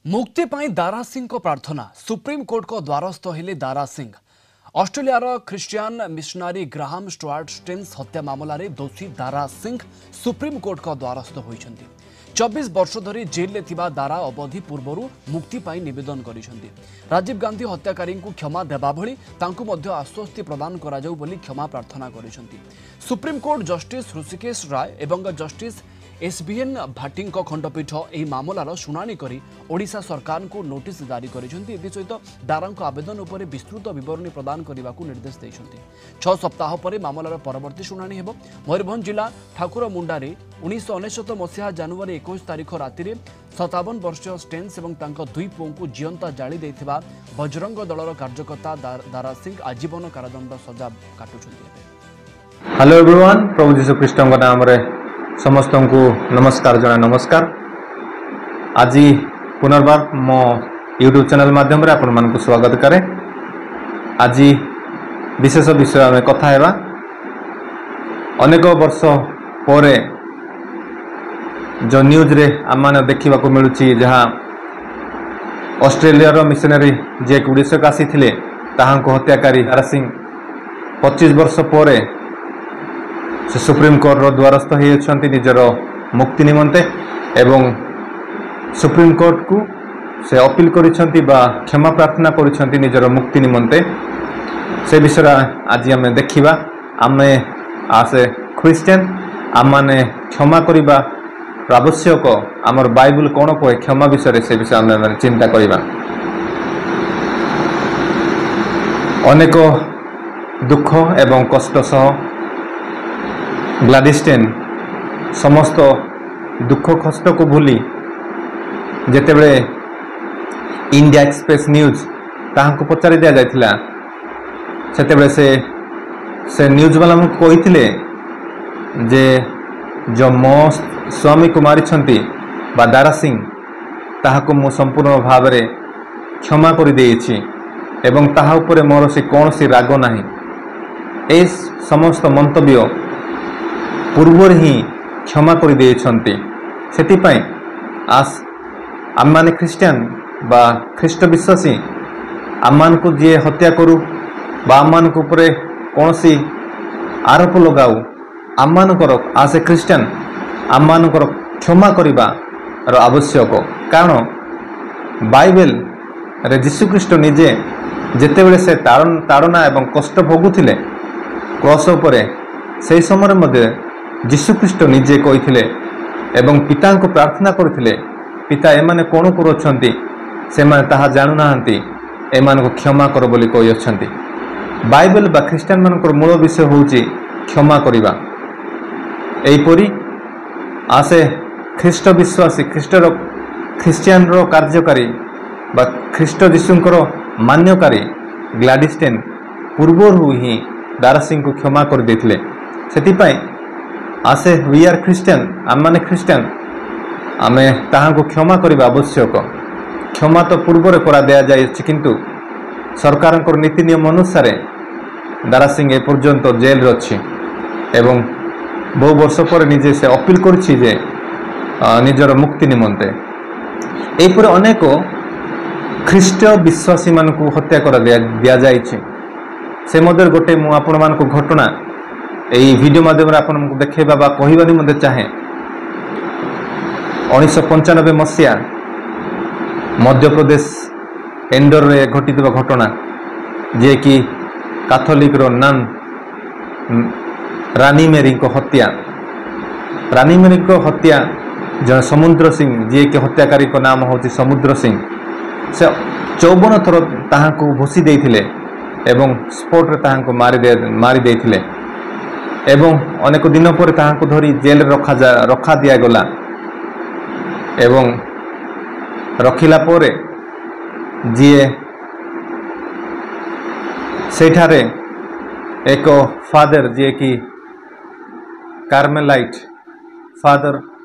ମୁକ୍ତି ପାଇଁ ଦାରା ସିଂଙ୍କ ପ୍ରାର୍ଥନା। ସୁପ୍ରିମକୋର୍ଟଙ୍କ ଦ୍ୱାରସ୍ଥ ହେଲେ ଦାରା ସିଂ। ଅଷ୍ଟ୍ରେଲିଆର Christian missionary Graham Stuart Staines ହତ୍ୟା ମାମଲାରେ ଦୋଷୀ ଦାରା ସିଂ ସୁପ୍ରିମକୋର୍ଟଙ୍କ ଦ୍ୱାରସ୍ଥ ହୋଇଛନ୍ତି। 24 ବର୍ଷ ଧରି ଜେଲ୍ରେ ଥିବା ଦାରା ଅବଧି ପୂର୍ବରୁ ମୁକ୍ତି ପାଇଁ ନିବେଦନ କରିଛନ୍ତି। ରାଜୀବ ଗାନ୍ଧୀ ହତ୍ୟାକାରୀଙ୍କୁ କ୍ଷମା ଦେବା ଭଳି ତାଙ୍କୁ ମଧ୍ୟ ଆଶ୍ୱସ୍ତି ପ୍ରଦାନ କରାଯାଉ ବୋଲି କ୍ଷମା ପ୍ରାର୍ଥନା କରିଛନ୍ତି। ସୁପ୍ରିମକୋର୍ଟ ଜଷ୍ଟିସ୍ ହୃଷିକେଶ ରାୟ ଏବଂ ଜଷ୍ଟିସ୍ ଏସ୍ବିଏନ୍ ଭାଟିଙ୍କ ଖଣ୍ଡପୀଠ ଏହି ମାମଲାର ଶୁଣାଣି କରି ଓଡ଼ିଶା ସରକାରଙ୍କୁ ନୋଟିସ୍ ଜାରି କରିଛନ୍ତି। ଏଥିସହିତ ଦାରାଙ୍କ ଆବେଦନ ଉପରେ ବିସ୍ତୃତ ବିବରଣୀ ପ୍ରଦାନ କରିବାକୁ ନିର୍ଦ୍ଦେଶ ଦେଇଛନ୍ତି। 6 ସପ୍ତାହ ପରେ ମାମଲାର ପରବର୍ତ୍ତୀ ଶୁଣାଣି ହେବ। ମୟୂରଭଞ୍ଜ ଜିଲ୍ଲା ଠାକୁରମୁଣ୍ଡାରେ 1999 ମସିହା ଜାନୁଆରୀ 21 ତାରିଖ ରାତିରେ 57 ବର୍ଷୀୟ ଷ୍ଟେନ୍ସ ଏବଂ ତାଙ୍କ 2 ପୁଅଙ୍କୁ ଜିଅନ୍ତା ଜାଳି ଦେଇଥିବା ବଜରଙ୍ଗ ଦଳର କାର୍ଯ୍ୟକର୍ତ୍ତା ଦାରା ସିଂ ଆଜୀବନ କାରାଦଣ୍ଡ ସଜା କାଟୁଛନ୍ତି। ଏବେ ହ୍ୟାଲୋ ଏଭ୍ରିୱାନ୍, ପ୍ରଭୁ ଯୀଶୁ ଖ୍ରୀଷ୍ଟଙ୍କ ନାମରେ ସମସ୍ତଙ୍କୁ ନମସ୍କାର ଜଣାଏ। ନମସ୍କାର। ଆଜି ପୁନର୍ବାର ମୋ ୟୁଟ୍ୟୁବ୍ ଚ୍ୟାନେଲ୍ ମାଧ୍ୟମରେ ଆପଣମାନଙ୍କୁ ସ୍ୱାଗତ କରେ। ଆଜି ବିଶେଷ ବିଷୟ ଆମେ କଥା ହେବା। ଅନେକ ବର୍ଷ ପରେ ଯେଉଁ ନ୍ୟୁଜ୍ରେ ଆମମାନେ ଦେଖିବାକୁ ମିଳୁଛି, ଯାହା ଅଷ୍ଟ୍ରେଲିଆର ମିଶନାରୀ ଯିଏକି ଓଡ଼ିଶାକୁ ଆସିଥିଲେ ତାହାଙ୍କୁ ହତ୍ୟାକାରୀ ଦାରା ସିଂ 25 ବର୍ଷ ପରେ ସେ ସୁପ୍ରିମକୋର୍ଟର ଦ୍ୱାରସ୍ଥ ହୋଇଅଛନ୍ତି ନିଜର ମୁକ୍ତି ନିମନ୍ତେ ଏବଂ ସୁପ୍ରିମକୋର୍ଟକୁ ସେ ଅପିଲ କରିଛନ୍ତି ବା କ୍ଷମା ପ୍ରାର୍ଥନା କରିଛନ୍ତି ନିଜର ମୁକ୍ତି ନିମନ୍ତେ। ସେ ବିଷୟରେ ଆଜି ଆମେ ଦେଖିବା। ଆମେ ଆସ୍ ଏ ଖ୍ରୀଷ୍ଟିଆନ ଆମମାନେ କ୍ଷମା କରିବା ଆବଶ୍ୟକ। ଆମର ବାଇବଲ କ'ଣ କୁହେ କ୍ଷମା ବିଷୟରେ, ସେ ବିଷୟରେ ଆମେ ମାନେ ଚିନ୍ତା କରିବା। ଅନେକ ଦୁଃଖ ଏବଂ କଷ୍ଟ ସହ ଗ୍ଲାଡିଷ୍ଟେନ୍ ସମସ୍ତ ଦୁଃଖ କଷ୍ଟକୁ ଭୁଲି ଯେତେବେଳେ ଇଣ୍ଡିଆ ଏକ୍ସପ୍ରେସ୍ ନ୍ୟୁଜ୍ ତାହାଙ୍କୁ ପଚାରି ଦିଆଯାଇଥିଲା, ସେତେବେଳେ ସେ ନ୍ୟୁଜ୍ ବାଲାଙ୍କୁ କହିଥିଲେ ଯେ ଯେଉଁ ମୋ ସ୍ୱାମୀକୁ ମାରିଛନ୍ତି ବା ଦାରା ସିଂ, ତାହାକୁ ମୁଁ ସମ୍ପୂର୍ଣ୍ଣ ଭାବରେ କ୍ଷମା କରିଦେଇଛି ଏବଂ ତାହା ଉପରେ ମୋର ସେ କୌଣସି ରାଗ ନାହିଁ। ଏ ସମସ୍ତ ମନ୍ତବ୍ୟ ପୂର୍ବରୁ ହିଁ କ୍ଷମା କରିଦେଇଛନ୍ତି। ସେଥିପାଇଁ ଆସ୍ ଆମମାନେ ଖ୍ରୀଷ୍ଟିଆନ ବା ଖ୍ରୀଷ୍ଟ ବିଶ୍ୱାସୀ, ଆମମାନଙ୍କୁ ଯିଏ ହତ୍ୟା କରୁ ବା ଆମମାନଙ୍କ ଉପରେ କୌଣସି ଆରୋପ ଲଗାଉ, ଆମମାନଙ୍କର ଆସ୍ ଏ ଖ୍ରୀଷ୍ଟିଆନ ଆମମାନଙ୍କର କ୍ଷମା କରିବାର ଆବଶ୍ୟକ। କାରଣ ବାଇବେଲରେ ଯୀଶୁଖ୍ରୀଷ୍ଟ ନିଜେ ଯେତେବେଳେ ସେ ତାଡ଼ନା ଏବଂ କଷ୍ଟ ଭୋଗୁଥିଲେ କ୍ରସ ଉପରେ, ସେହି ସମୟରେ ମଧ୍ୟ ଯୀଶୁଖ୍ରୀଷ୍ଟ ନିଜେ କହିଥିଲେ ଏବଂ ପିତାଙ୍କୁ ପ୍ରାର୍ଥନା କରିଥିଲେ, ପିତା ଏମାନେ କ'ଣ କରୁଅଛନ୍ତି ସେମାନେ ତାହା ଜାଣୁନାହାନ୍ତି, ଏମାନଙ୍କୁ କ୍ଷମା କର ବୋଲି କହିଅଛନ୍ତି। ବାଇବେଲ ବା ଖ୍ରୀଷ୍ଟିଆନମାନଙ୍କର ମୂଳ ବିଷୟ ହେଉଛି କ୍ଷମା କରିବା। ଏହିପରି ଆସେ ଖ୍ରୀଷ୍ଟ ବିଶ୍ୱାସୀ, ଖ୍ରୀଷ୍ଟର ଖ୍ରୀଷ୍ଟିଆନର କାର୍ଯ୍ୟକାରୀ ବା ଖ୍ରୀଷ୍ଟ ଯୀଶୁଙ୍କର ମାନ୍ୟକାରୀ ଗ୍ଲାଡିଷ୍ଟେନ୍ ପୂର୍ବରୁ ହିଁ ଦାରା ସିଂଙ୍କୁ କ୍ଷମା କରିଦେଇଥିଲେ। ସେଥିପାଇଁ ଆସେ we are Christian, ଆମମାନେ ଖ୍ରୀଷ୍ଟିଆନ, ଆମେ ତାହାଙ୍କୁ କ୍ଷମା କରିବା ଆବଶ୍ୟକ। କ୍ଷମା ତ ପୂର୍ବରେ କରା ଦିଆଯାଇଅଛି, କିନ୍ତୁ ସରକାରଙ୍କର ନୀତି ନିୟମ ଅନୁସାରେ ଦାରା ସିଂ ଏପର୍ଯ୍ୟନ୍ତ ଜେଲରେ ଅଛି ଏବଂ ବହୁ ବର୍ଷ ପରେ ନିଜେ ସେ ଅପିଲ କରିଛି ଯେ ନିଜର ମୁକ୍ତି ନିମନ୍ତେ। ଏହିପରି ଅନେକ ଖ୍ରୀଷ୍ଟ ବିଶ୍ୱାସୀମାନଙ୍କୁ ହତ୍ୟା କରା ଦିଆଯାଇଛି। ସେ ମଧ୍ୟରେ ଗୋଟେ ମୁଁ ଆପଣମାନଙ୍କୁ ଘଟଣା ଏଇ ଭିଡ଼ିଓ ମାଧ୍ୟମରେ ଆପଣଙ୍କୁ ଦେଖାଇବା ବା କହିବା ନିମନ୍ତେ ଚାହେଁ। 1995 ମସିହା ମଧ୍ୟପ୍ରଦେଶ ଇନ୍ଦୋରରେ ଘଟିଥିବା ଘଟଣା, ଯିଏକି କାଥୋଲିକର ନାନ୍ ରାନୀ ମେରିଙ୍କ ହତ୍ୟା। ରାନୀ ମେରିଙ୍କ ହତ୍ୟା ଜଣେ ସମୁଦ୍ର ସିଂ, ଯିଏକି ହତ୍ୟାକାରୀଙ୍କ ନାମ ହେଉଛି ସମୁଦ୍ର ସିଂ, ସେ 54 ଥର ତାହାଙ୍କୁ ଭୁସି ଦେଇଥିଲେ ଏବଂ ସ୍ପଟରେ ତାହାଙ୍କୁ ମାରି ଦେଇଥିଲେ ଏବଂ ଅନେକ ଦିନ ପରେ ତାହାଙ୍କୁ ଧରି ଜେଲରେ ରଖା ଦିଆଗଲା ଏବଂ ରଖିଲା ପରେ ଯିଏ ସେଇଠାରେ ଏକ ଫାଦର, ଯିଏକି କାର୍ମେଲାଇଟ୍ ଫାଦର,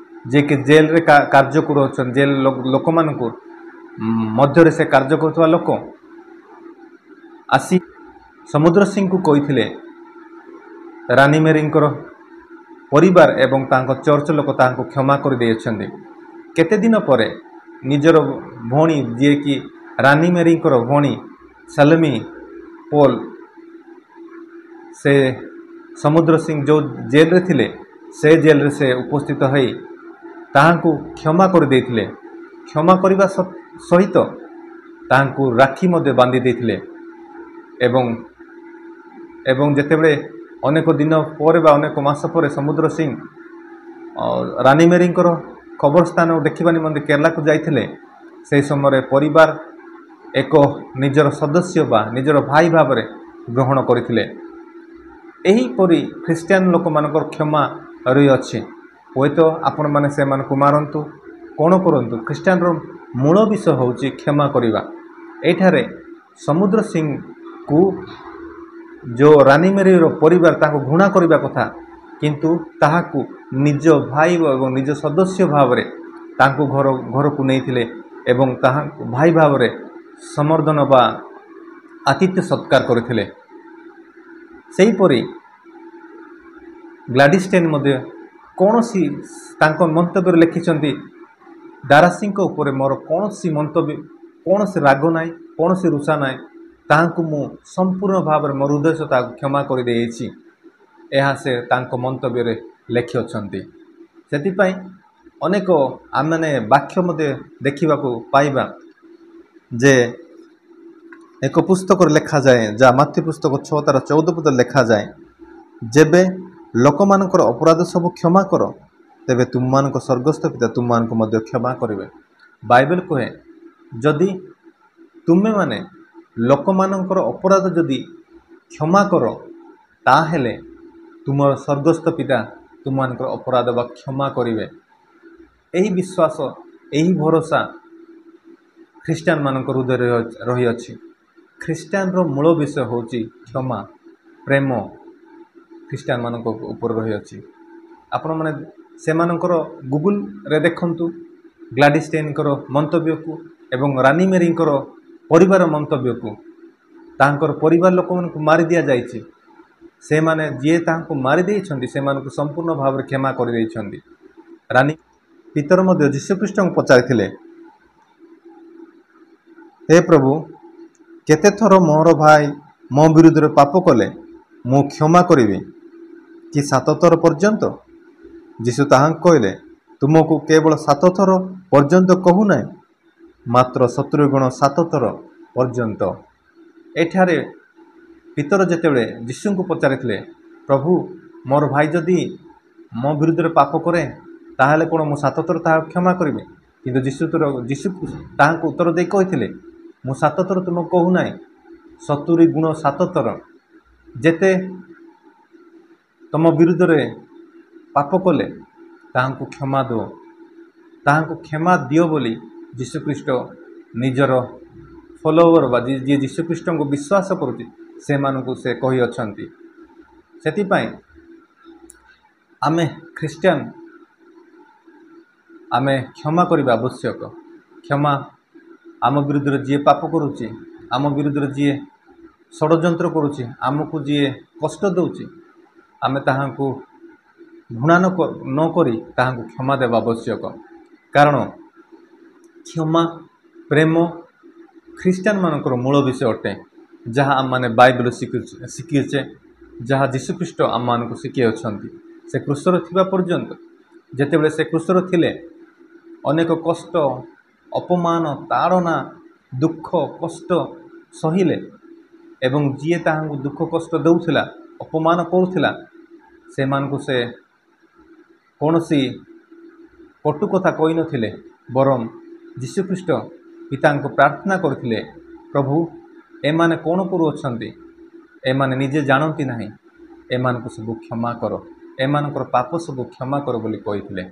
ଯିଏକି ଜେଲରେ କାର୍ଯ୍ୟ କରୁଅଛନ୍ତି, ଜେଲ ଲୋକମାନଙ୍କୁ ମଧ୍ୟରେ ସେ କାର୍ଯ୍ୟ କରୁଥିବା ଲୋକ ଆସି ସମୁଦ୍ର ସିଂଙ୍କୁ କହିଥିଲେ ରାନୀ ମେରିଙ୍କର ପରିବାର ଏବଂ ତାଙ୍କ ଚର୍ଚ୍ଚ ଲୋକ ତାହାଙ୍କୁ କ୍ଷମା କରିଦେଇଅଛନ୍ତି। କେତେ ଦିନ ପରେ ନିଜର ଭଉଣୀ, ଯିଏକି ରାନୀ ମେରିଙ୍କର ଭଉଣୀ ସାଲମି ପୋଲ, ସେ ସମୁଦ୍ର ସିଂ ଯେଉଁ ଜେଲରେ ଥିଲେ ସେ ଜେଲରେ ସେ ଉପସ୍ଥିତ ହୋଇ ତାହାଙ୍କୁ କ୍ଷମା କରିଦେଇଥିଲେ। କ୍ଷମା କରିବା ସହିତ ତାହାଙ୍କୁ ରାକ୍ଷୀ ମଧ୍ୟ ବାନ୍ଧି ଦେଇଥିଲେ। ଏବଂ ଯେତେବେଳେ ଅନେକ ଦିନ ପରେ ବା ଅନେକ ମାସ ପରେ ସମୁଦ୍ର ସିଂ ରାନୀ ମେରିଙ୍କର କବରସ୍ଥାନ ଦେଖିବା ନିମନ୍ତେ କେରଳାକୁ ଯାଇଥିଲେ, ସେହି ସମୟରେ ପରିବାର ଏକ ନିଜର ସଦସ୍ୟ ବା ନିଜର ଭାଇ ଭାବରେ ଗ୍ରହଣ କରିଥିଲେ। ଏହିପରି ଖ୍ରୀଷ୍ଟିଆନ ଲୋକମାନଙ୍କର କ୍ଷମା ରହିଅଛି। ହୁଏତ ଆପଣମାନେ ସେମାନଙ୍କୁ ମାରନ୍ତୁ, କ'ଣ କରନ୍ତୁ, ଖ୍ରୀଷ୍ଟିଆନର ମୂଳ ବିଷୟ ହେଉଛି କ୍ଷମା କରିବା। ଏଇଠାରେ ସମୁଦ୍ର ସିଂକୁ ଯେଉଁ ରାନୀ ମେରିର ପରିବାର ତାଙ୍କୁ ଘୃଣା କରିବା କଥା, କିନ୍ତୁ ତାହାକୁ ନିଜ ଭାଇ ଏବଂ ନିଜ ସଦସ୍ୟ ଭାବରେ ତାଙ୍କୁ ଘରକୁ ନେଇଥିଲେ ଏବଂ ତାହାଙ୍କୁ ଭାଇ ଭାବରେ ସମର୍ଦ୍ଧନ ବା ଆତିଥ୍ୟ ସତ୍କାର କରିଥିଲେ। ସେହିପରି ଗ୍ଲାଡିଷ୍ଟେନ୍ ମଧ୍ୟ କୌଣସି ତାଙ୍କ ମନ୍ତବ୍ୟରେ ଲେଖିଛନ୍ତି, ଦାରା ସିଂଙ୍କ ଉପରେ ମୋର କୌଣସି ମନ୍ତବ୍ୟ, କୌଣସି ରାଗ ନାହିଁ, କୌଣସି ରୁଷା ନାହିଁ, ତାହାଙ୍କୁ ମୁଁ ସମ୍ପୂର୍ଣ୍ଣ ଭାବରେ ମୋ ହୃଦୟ ସହ ତାହାକୁ କ୍ଷମା କରିଦେଇଛି। ଏହା ସେ ତାଙ୍କ ମନ୍ତବ୍ୟରେ ଲେଖିଅଛନ୍ତି। ସେଥିପାଇଁ ଅନେକ ଆମେମାନେ ବାକ୍ୟ ମଧ୍ୟ ଦେଖିବାକୁ ପାଇବା ଯେ ଏକ ପୁସ୍ତକରେ ଲେଖାଯାଏ, ଯାହା ମାଥ୍ୟୁ ପୁସ୍ତକ 6:14 ପଦରେ ଲେଖାଯାଏ, ଯେବେ ଲୋକମାନଙ୍କର ଅପରାଧ ସବୁ କ୍ଷମା କର, ତେବେ ତୁମମାନଙ୍କ ସ୍ୱର୍ଗସ୍ଥ ପିତା ତୁମମାନଙ୍କୁ ମଧ୍ୟ କ୍ଷମା କରିବେ। ବାଇବେଲ କୁହେ, ଯଦି ତୁମେମାନେ ଲୋକମାନଙ୍କର ଅପରାଧ ଯଦି କ୍ଷମା କର, ତାହେଲେ ତୁମର ସ୍ୱର୍ଗସ୍ଥ ପିତା ତୁମମାନଙ୍କର ଅପରାଧ ବା କ୍ଷମା କରିବେ। ଏହି ବିଶ୍ୱାସ, ଏହି ଭରସା ଖ୍ରୀଷ୍ଟିଆନମାନଙ୍କ ହୃଦୟରେ ରହିଅଛି। ଖ୍ରୀଷ୍ଟିଆନର ମୂଳ ବିଷୟ ହେଉଛି କ୍ଷମା, ପ୍ରେମ ଖ୍ରୀଷ୍ଟିଆନମାନଙ୍କ ଉପରେ ରହିଅଛି। ଆପଣମାନେ ସେମାନଙ୍କର ଗୁଗୁଲରେ ଦେଖନ୍ତୁ ଗ୍ଲାଡିଷ୍ଟେନଙ୍କର ମନ୍ତବ୍ୟକୁ ଏବଂ ରାନୀ ମେରିଙ୍କର ପରିବାର ମନ୍ତବ୍ୟକୁ। ତାଙ୍କର ପରିବାର ଲୋକମାନଙ୍କୁ ମାରି ଦିଆଯାଇଛି, ସେମାନେ ଯିଏ ତାହାଙ୍କୁ ମାରି ଦେଇଛନ୍ତି ସେମାନଙ୍କୁ ସମ୍ପୂର୍ଣ୍ଣ ଭାବରେ କ୍ଷମା କରିଦେଇଛନ୍ତି। ରାନୀ ପିତର ମଧ୍ୟ ଯୀଶୁଖ୍ରୀଷ୍ଟଙ୍କୁ ପଚାରିଥିଲେ, ହେ ପ୍ରଭୁ, କେତେ ଥର ମୋର ଭାଇ ମୋ ବିରୁଦ୍ଧରେ ପାପ କଲେ ମୁଁ କ୍ଷମା କରିବି କି 7 ଥର ପର୍ଯ୍ୟନ୍ତ? ଯୀଶୁ ତାହାଙ୍କୁ କହିଲେ, ତୁମକୁ କେବଳ 7 ଥର ପର୍ଯ୍ୟନ୍ତ କହୁନାହିଁ, ମାତ୍ର 70 ଗୁଣ 7 ଥର ପର୍ଯ୍ୟନ୍ତ। ଏଠାରେ ପିତର ଯେତେବେଳେ ଯୀଶୁଙ୍କୁ ପଚାରିଥିଲେ, ପ୍ରଭୁ, ମୋର ଭାଇ ଯଦି ମୋ ବିରୁଦ୍ଧରେ ପାପ କରେ ତାହେଲେ କ'ଣ ମୁଁ 7 ଥର ତାହାକୁ କ୍ଷମା କରିବି? କିନ୍ତୁ ଯୀଶୁ ତାହାଙ୍କୁ ଉତ୍ତର ଦେଇ କହିଥିଲେ, ମୁଁ 7 ଥର ତୁମକୁ କହୁନାହିଁ, 70 ଗୁଣ 7 ଥର। ଯେତେ ତୁମ ବିରୁଦ୍ଧରେ ପାପ କଲେ ତାହାଙ୍କୁ କ୍ଷମା ଦିଅ, ତାହାଙ୍କୁ କ୍ଷମା ଦିଅ ବୋଲି ଯୀଶୁଖ୍ରୀଷ୍ଟ ନିଜର ଫଲୋୱର ବା ଯିଏ ଯୀଶୁଖ୍ରୀଷ୍ଟଙ୍କୁ ବିଶ୍ୱାସ କରୁଛି ସେମାନଙ୍କୁ ସେ କହିଅଛନ୍ତି। ସେଥିପାଇଁ ଆମେ ଖ୍ରୀଷ୍ଟିଆନ ଆମେ କ୍ଷମା କରିବା ଆବଶ୍ୟକ। କ୍ଷମା ଆମ ବିରୁଦ୍ଧରେ ଯିଏ ପାପ କରୁଛି, ଆମ ବିରୁଦ୍ଧରେ ଯିଏ ଷଡ଼ଯନ୍ତ୍ର କରୁଛି, ଆମକୁ ଯିଏ କଷ୍ଟ ଦେଉଛି, ଆମେ ତାହାଙ୍କୁ ଘୃଣା ନ କରି ତାହାଙ୍କୁ କ୍ଷମା ଦେବା ଆବଶ୍ୟକ। କାରଣ କ୍ଷମା, ପ୍ରେମ ଖ୍ରୀଷ୍ଟିଆନମାନଙ୍କର ମୂଳ ବିଷୟ ଅଟେ, ଯାହା ଆମମାନେ ବାଇବେଲ ଶିଖିଛେ, ଯାହା ଯୀଶୁଖ୍ରୀଷ୍ଟ ଆମମାନଙ୍କୁ ଶିଖିଅଛନ୍ତି। ସେ କ୍ରୁଶରେ ଥିବା ପର୍ଯ୍ୟନ୍ତ, ଯେତେବେଳେ ସେ କ୍ରୁଶରେ ଥିଲେ, ଅନେକ କଷ୍ଟ, ଅପମାନ, ତାଡ଼ନା, ଦୁଃଖ କଷ୍ଟ ସହିଲେ ଏବଂ ଯିଏ ତାହାଙ୍କୁ ଦୁଃଖ କଷ୍ଟ ଦେଉଥିଲା, ଅପମାନ କରୁଥିଲା, ସେମାନଙ୍କୁ ସେ କୌଣସି କଟୁ କଥା କହିନଥିଲେ, ବରଂ ଯୀଶୁଖ୍ରୀଷ୍ଟ ପିତାଙ୍କୁ ପ୍ରାର୍ଥନା କରିଥିଲେ, ପ୍ରଭୁ, ଏମାନେ କ'ଣ କରୁଅଛନ୍ତି, ଏମାନେ ନିଜେ ଜାଣନ୍ତି ନାହିଁ, ଏମାନଙ୍କୁ ସବୁ କ୍ଷମା କର, ଏମାନଙ୍କର ପାପ ସବୁ କ୍ଷମା କର ବୋଲି କହିଥିଲେ।